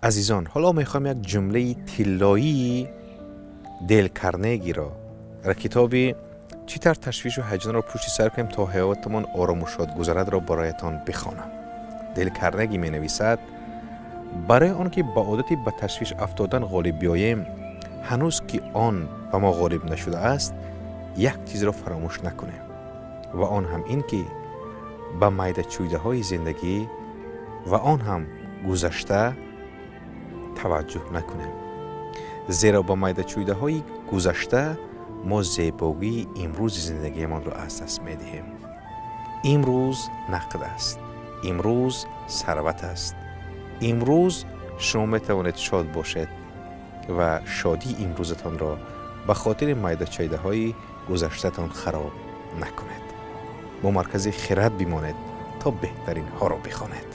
Азизон, ҳоло мехоҳам як ҷумлаи тиллоии Дел Карнегиро дар китоби «Чӣ тавр ташвишу ҳаяҷонро пушти сар кунем, то ҳаётамон орому шод гузарадро бароятон бихонам. Дел Карнеги менависад: «Барои он ки ба одати ба ташвиш афтодан ғолиб биёем, ҳанӯз ки он ба мо ғолиб нашудааст, як чизро фаромӯш накунем ва он ҳам ин ки ба майдачӯйдаҳои зиндагӣ ва он ҳам гузашта таваҷҷӯҳ накунем, зеро ба майдачӯйдаҳои гузашта мо зебогии имрӯзи зиндагиамонро аз даст медиҳем. Имрӯз нақд аст, имрӯз сарват аст, имрӯз шумо метавонед шод бошед ва шодии имрӯзатонро ба хотири майдачайдаҳои гузаштатон хароб накунед. Бо маркази хирад бимонед, то беҳтаринҳоро бихонед.»